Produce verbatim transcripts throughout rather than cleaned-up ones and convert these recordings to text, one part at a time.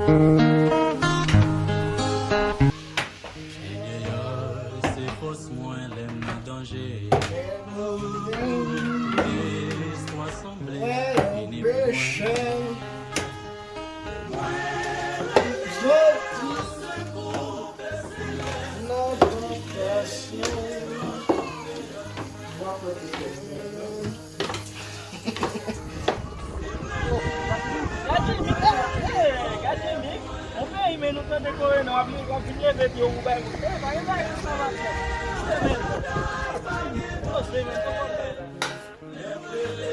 Deyò, se fòs mwen lè m nan danje. Espwa sanble fini pou mwen. Soti nan tantasyon. Gade Mik, eh, gade Mik. On peyi men nou tande kore nan w ap vin leve pye w pou bay moun. Eh, pa gen bagay sa va fè. Poze men, poze men, poze men.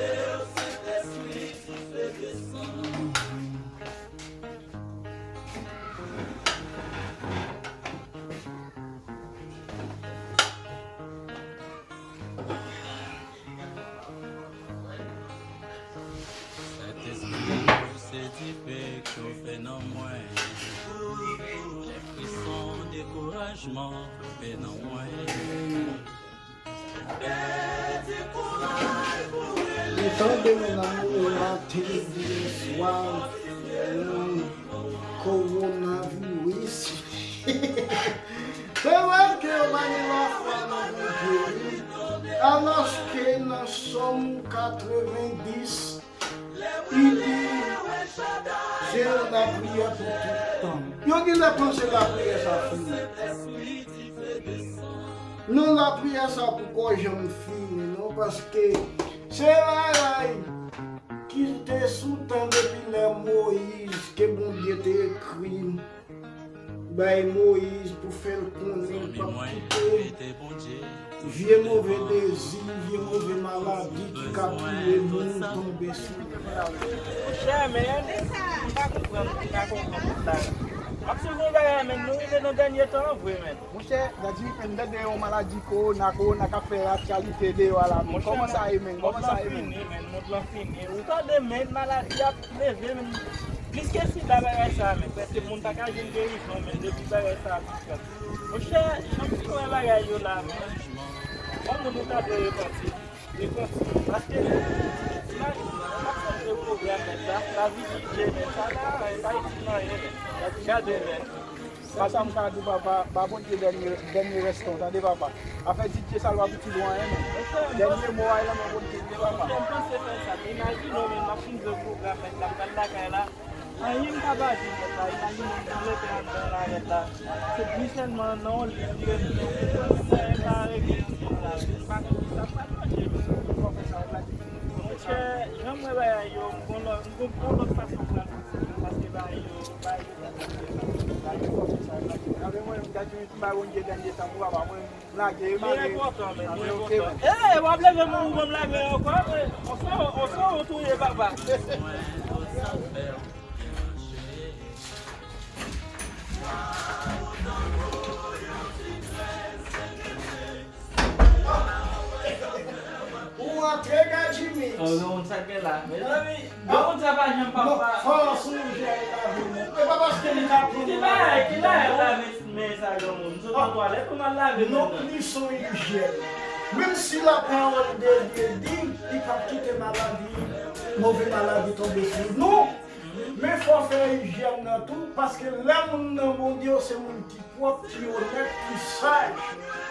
Sentespri, se dife k chofe nan mwen. Lè frison dekourajman kanpe nan mwen. Li tande nan ou maten, midi, swa, nan kowonaviris. Se vre ke yo pa gen lafwa nan Bondye, wi. Alòske nan Sòm katrevenndis, li di, se lapriyè pou tout tan. Yo genlè panse lapriyè sa fini. Non, lapriyè sa poko janm fini, non, paske se bagay ki te sou tan depi lè Moyiz, ke Bondye te ekri bay Moyiz pou fè l konnen l p ap kite vye move dezi, vye move maladi ki ka touye moun tonbe sou li. Monchè, men, m pa konprann, m pa konprann tout la. M ap swiv yon bagay, men, nou rive nan dènye tan an vre, men. Monchè, Daddy, men, m tande yon maladi kowona, kowona k ap fè aktyalite deyò a la, men. Monchè, kòman sa ye, men? Kòman sa ye, men? Mond lan fini, men. Ou tande, men, maladi ap leve, men. Plis ke sida, bagay sa, men. Prèske moun pa ka jwenn gerizon, men, depi bagay sa ap fèt. Monchè, jan m fin wè bagay yo la, men. Kòm nou, nou ta dwe repanti. Repanti. Paske, imajine, w ap sonje pwogram mèt la, lavi J J mèt la, la, e pa itil nan anyen, men. Gade, men. Sa, sa m ka di w, papa, ba Bondye dènye, dènye rèstè w, tande, papa. Afè D J sa, l pa pou ti lwen, men. Dènye mo a, e nan men Bondye, tande, papa. M panse fè sa, men imajine w, men, m ap fin jwe pwogram mèt la, m pral lakay la. Anyen m pa pa di mèt la, imajine m nan lepè anndan la mèt la. Se bri sèlman nan yon liv li ret mwen, mwen pa regle pou mèt la, m pa konn ki sa m pral manje, men. Monchè, jan m wè bagay yo, m gon lòt, m gon, gon lòt fason m pral fonksyone, paske bagay yo, bagay yo, bagay yo fò fè sa, bagay yo. Anben mwen, m ta di, m ba Bondye dènye tan pou papa mwen, m lage, m ale. Li enpòtan, men, li enpòtan. Ee, w ap leve men w ban m lage ankò, men. On son, on son, ou touye papa. Ou antre, Gadjimix. Oh, non, sa k gen la. Mezanmi, bon, sa pa janm pa. Non, fò w sonje a lavi moun. E pa paske li ta pran. Ki bagay, ki bagay lave men sa, granmoun? M sot nan twalèt pou m al lave men nan. Non, li se yon ijyèn. Menm si lapawòl de Dye di, li p ap kite maladi, move maladi tonbe sou nou. Men fò w fè ijyèn nan tou, paske lè moun nan Bondye, se moun ki pwòp, ki onèt, ki saj.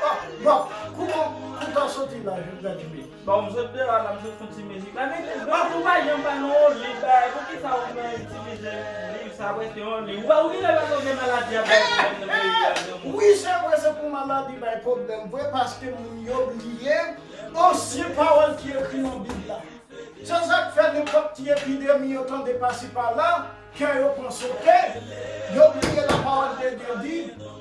Oh, bon, kouman, kouman w soti la, Gadjimix? Bon, m sot deyò la, m sot fè yon ti mizik la. Men, men, ou pa janm pa nan yon liv, bagay. Poukisa ou nan itilize liv sa, prèske yon liv? Ou pa, ou genlè pa konn gen maladi ap bay pwoblèm nan peyi a, non? Wi, se vre, se pou maladi bay pwoblèm vre, paske moun yo bliye ansyen pawòl ki ekri nan Bib la. Se sa k fè nenpòt ti epidemi yo tande pasi pala, kè yo pran sote, yo bliye lapawòl de Dye di,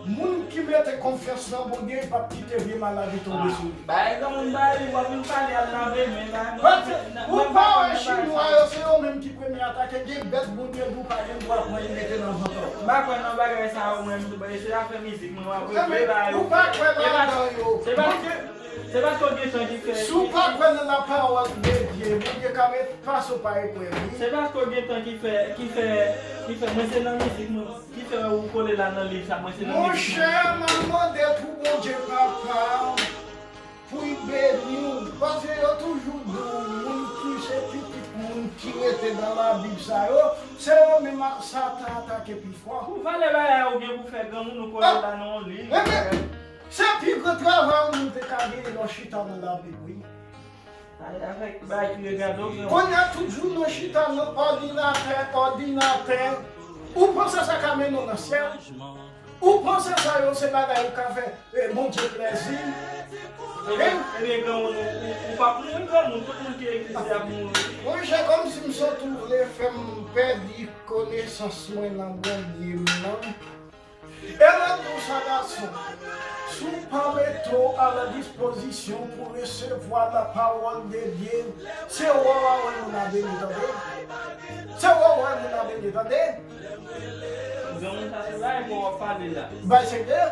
moun ki mete konfyans nan Bondye, li p ap kite vye maladi tonbe sou li. Bay granmoun bay li, w ap vin pale al lave men, bay mwen. Ou pa wè chinwa yo, se yo menm ki premye atake, gen bèt Bondye di w pa gen dwa pran, li mete nan vant ou. M pa kwè nan bagay sa yo, mwen, m tou, bay, se afè mizik mwen, w ap regle bay yo. Ou pa kwè ladan yo. Se pa, se pa, se pa twò gen tan ki fè. Si w pa kwè nan lapawòl de Dye, Bondye ka met pase w pa eprèv, wi. Se pa twò gen tan ki fè, ki fè, ki fè, mwen se nan mizik mwen, ki fè ou kole la nan liv sa, mwen se nan mizik mwen. Monchè, m ap mande pou Bondye papa, pou l beni w, paske yo toujou di w, moun ki se pitit moun, ki rete nan Labib sa yo, se yo menm a- Satan atake pi fò. Ou pale bagay ou gen pou fè granmoun ou kole la nan yon liv. Ebyen, se pi gran travay yon moun te ka genyen lè w chita nan Labib, wi. Pale avèk bagay ki regade w, granmoun. Kounye a, tout jounen w chita nan òdinatè, òdinatè. Ou panse sa ka mennen w nan syèl? Ou panse sa yo se bagay ou ka fè e Bondye plèzi? Ebyen, ebyen, granmoun, ou, ou, ou p ap mouri, granmoun. Tout moun ki egziste ap mouri. Monchè, kòmsi m santi w vle fè m pèdi konesans mwen nan Bondye m nan. E mwen di w sa, gason, si w pa mete w a la dispozisyon pou resevwa la pawòl de Dye, se wè w a wè moun a beni, tande. Se wè w a wè moun a beni, tande. Granmoun, sa se bagay pou w ap pale la. Bay sektè.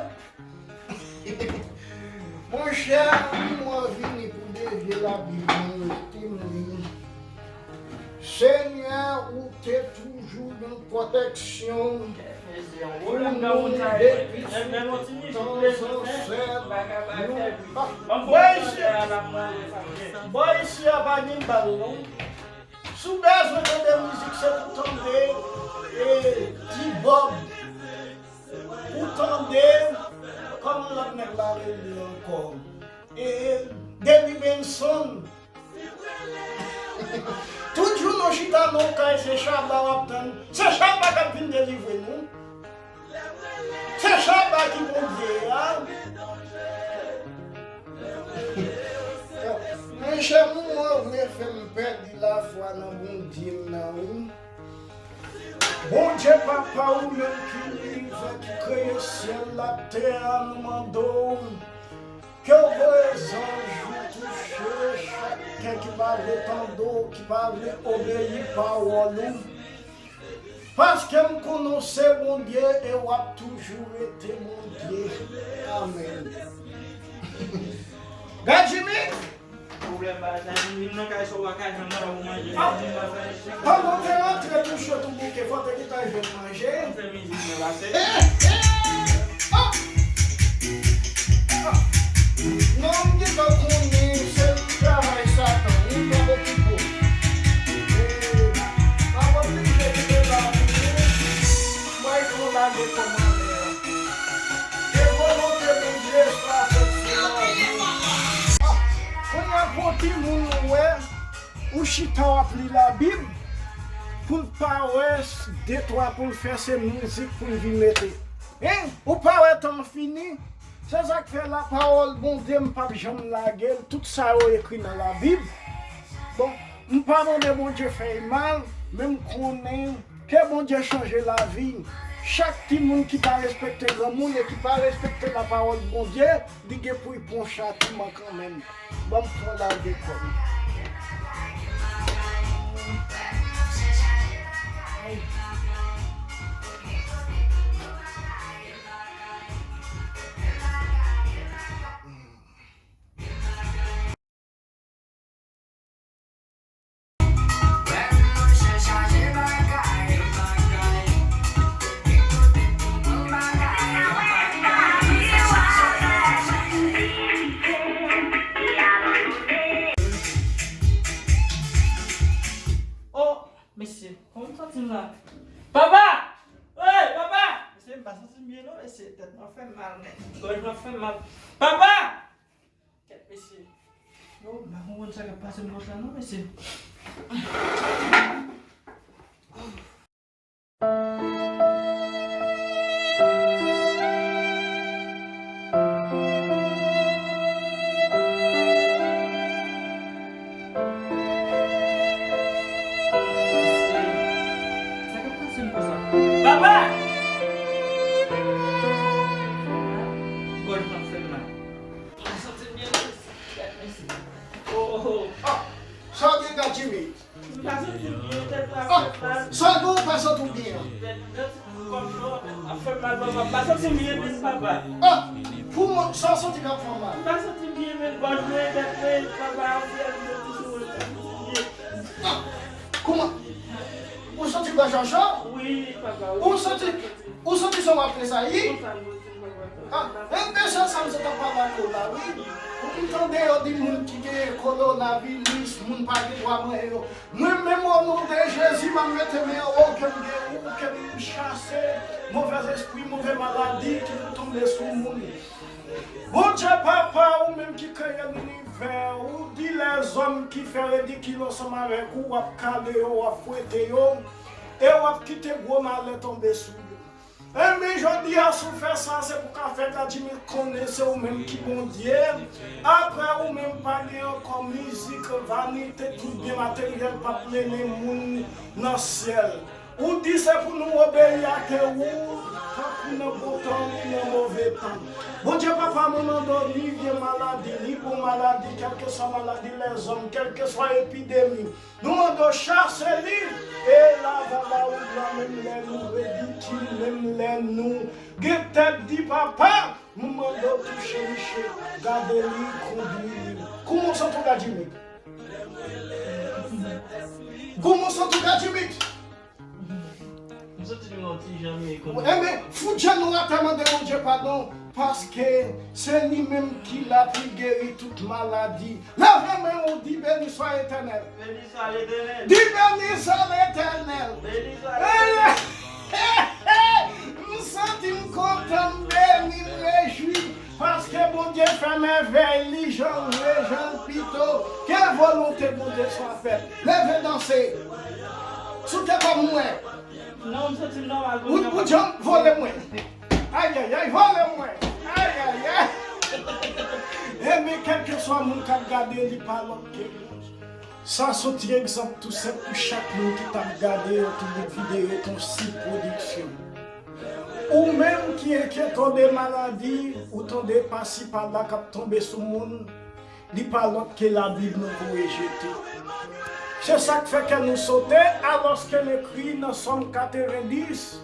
Monchè, mwen vini pou devye Labib mwen, rete m li. Senyè, ou te toujou nan pwotèksyon pou nou depi sou tan zansèt. Bò isi a, bò isi a pa gen bal, non. Si w bezwen tande mizik, se pou tande, e, T-Bob. Pou tande, kòman lòt nèg la rele ankò? E, Demi Benson. Tout jou nou chita nan kay, se Shabba w ap tann. Se Shabba k ap vin delivre nou. Se Shabba ki Bondye a. Monchè, moun mwen vle fè m pèdi lafwa nan Bondye m nan, wi. Bondye Papa, ou menm ki vivant, ki kreye syèl la, tè a, nou mande w ke w voye zanj ou touche chak kè ki pa vle tande w, ki pa vle obeyi pawòl ou. Paske m konnen w se Bondye e w ap toujou rete Bondye. Amèn. Gad Jimmy! Pwoblèm pa sa, vin nan kay sa w pa ka jwenn nan ou manje. Pandan w te rantre touche tou bouke, fò w te gentan jwenn manje. Fè mizik mwen pase. Non, m gentan konnen se travay Satan, wi, m p ap okipe w. M ap oblije kite la pou ou. Mwen fè w lage kòmantè. Ke volonte Bondye swa fèt sou lavi w. Ah, kounye a pou yon timoun ou wè, ou chita w ap li Labib, pou l pa wè s- de twa pou l fè se mizik pou l vin mete. Hein? Ou pa wè tan fini? Se sa k fè lapawòl Bondye m p ap janm lage l, tout sa yo ekri nan Labib. Bon, m pa mande Bondye fè y mal, men m konnen ke Bondye chanje lavi chak timoun ki pa respekte granmoun e ki pa respekte lapawòl Bondye, li gen pou y pran chatiman kanmenm. Ban m fè w lage kò m. Oh, mesye, kòman m santi m la? Papa! Hey, papa! Mesye, m pa santi m byen non, mesye. Tèt mwen ap fè m mal, men gòj mwen ap fè m mal. Papa! Kèt, mesye. Yo, m pa konprann sa k ap pase m bòs la non, mesye. Sa k ap pase m konsa? Papa! Gòj mwen ap fè m mal. M pa santi m byen non, mesye. Gad, mesye. Oh, oh, oh. Ah, sa w gen, Gad Jimmy? M pa santi m byen, tèt mwen ap fè m mal. Ah, sa w gen, w pa santi w byen an? Tèt, tèt, kòm non, ap fè m mal, papa. M pa santi m byen menm, papa. Ah, kouman sa w santi k ap fè w mal? M pa santi m byen menm, gòj mwen, tèt mwen, papa, anfè m santi sou mwen, m pa santi m byen. Ah, kouman? Ou santi gòj ou cho? Wi, papa, wi. Ou santi, ou santi san w ap tresayi? Konsa m santi m, papa. Ah, enben se sa m sot ap pale ak ou la, wi. Ou m tande yo di moun ki gen kowonaviris, moun pa gen dwa manyen yo. Mwen menm, o non de Jezi, m ap mete men anwo, ke m gen ou, ke m chase movèz espri, move maladi ki tonbe sou moun. Bondye Papa, ou menm ki kreye linivè, ou di lèzòm ki fè ridikil ansanm avèk ou, w ap kale yo, w ap fwete yo, e w ap kite gwo malè tonbe sou yo. Enben, jodi a, si w fè sa, se pou ka fè Gadjimix konnen se ou menm ki Bondye. Apre ou menm, pa gen ankò mizik, vanite, tout byen materyèl p ap mennen moun nan syèl. Ou di se pou nou obeyi ake ou, tankou nan bon tan, ni nan move tan. Bondye Papa, mwen mande w, ni vye maladi, ni bon maladi, kèlkeswa maladi lèzòm, kèlkeswa epidemi, nou mande w chase li, e lave ba ou blan, menm lè nou ridikil, menm lè nou gen tèt di papa, nou mande w touche misye, gade li, kondwi li. Kouman w santi w, Gadjimix? Kouman w santi w, Gadjimix? M santi m yon ti jan mye konnen. Enben, fout jenou atè, mande Bondye padon, paske se li menm ki la pou l geri tout maladi. Leve men w, di, Béni soit l'Éternel. Béni soit l'Éternel. Di, Béni soit l'Éternel. Béni soit l'Éternel. M santi m kontan, m beni, m rejwi, paske Bondye fè mèvèy li jan l vle, jan l pito. Ke volonte Bondye swa fèt. Leve danse. Sou te kòm mwen. Non, m santi m nòmal. Ou, ou janm vole mwen. Ayayay, vole mwen. Ayayay. Enben, kèlkeswa moun k ap gade, li pa lòt ke Bondye. Sa se yon ti egzanp tou senp pou chak moun ki t ap gade yon ti bout videyo Ton Sid Pwodiksyon. Ou menm ki enkyete w de maladi, ou tande pasi pala k ap tonbe sou moun, li pa lòt ke Labib nou voye jete. Se sa k fè kè nou sote, alòske l ekri nan Sòm katrevenndis,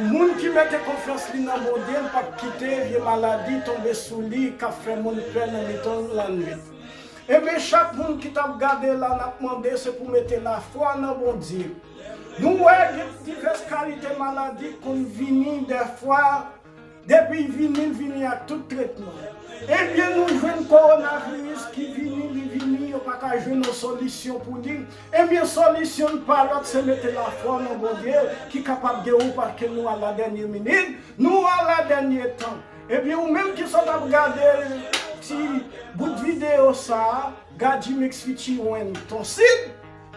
moun ki mete konfyans li nan Bondye, l p ap kite vye maladi tonbe sou li, k ap fè moun pè nan mitan lannwit. Enben, chak moun ki t ap gade la, n ap mande se pou mete lafwa nan Bondye. Nou wè gen divès kalite maladi k konn vini dèfwa, depi l vini, l vini ak tout tretman. Ebyen, nou jwenn kowonaviris ki vini, li vini, yo pa ka jwenn yon solisyon pou li. Ebyen, solisyon n pa lòt, se mete lafwa nan Bondye ki kapab geri w, paske nou a la dènye minit, nou a la dènye tan. Ebyen, ou menm ki sot ap gade ti bout videyo sa a, Gadjimix featuring Ton Sid,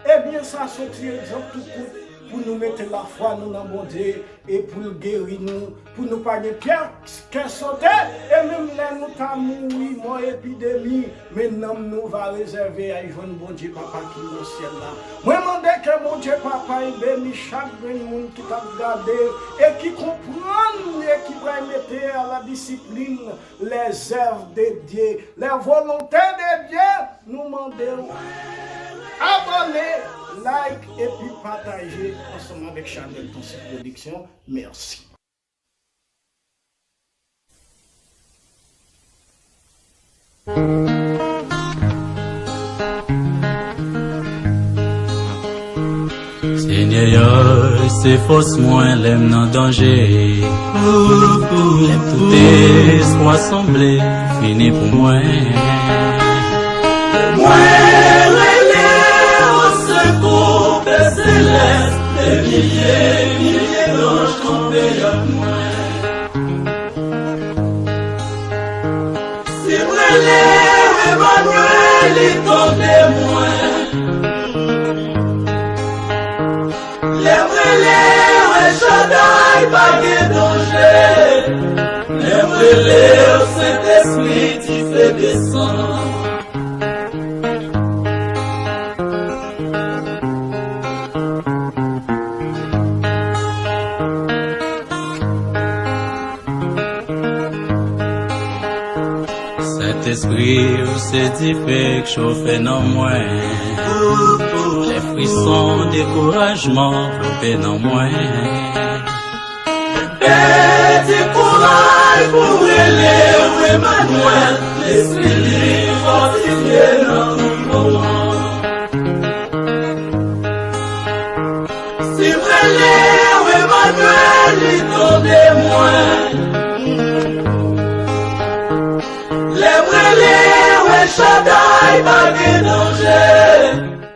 ebyen, sa se yon ti egzanp tou kout pou nou mete lafwa nou nan Bondye e pou l geri nou, pou nou pa gen pyès kè sote, e menm lè nou ta mouri, mò epidemi, men nanm nou va rezève al jwenn Bondye Papa ki nan syèl la. Mwen mande ke Bondye Papa e beni chak grenn moun ki t ap gade e ki konprann e ki pral mete a la disiplin les œuvres de Dieu, les volontés de Dieu. Nou mande w abòne, like epi pataje ansanm avèk chanèl Ton Sid Pwodiksyon. Mèsi. Senyè, se fòs mwen lè m nan danje. Lè tout espwa sanble fini pou mwen. Mwen rele o sekou, Pè Selès, de milye, milye zanj kanpe ak mwen. Si m rele w Emanyèl, li tande mwen. Lè m rele w El Chaddai, pa gen danje. Lè m rele w Sentespri, dife desann. Sentespri, ou se dife k chofe nanm mwen. Lè frison, dekourajman vlope nanm mwen. Pèdi kouraj pou rele w Emanyèl, Lespri li fòtifye nan moman. Si m rele w Emanyèl, li tande mwen. Batay pa gen danje.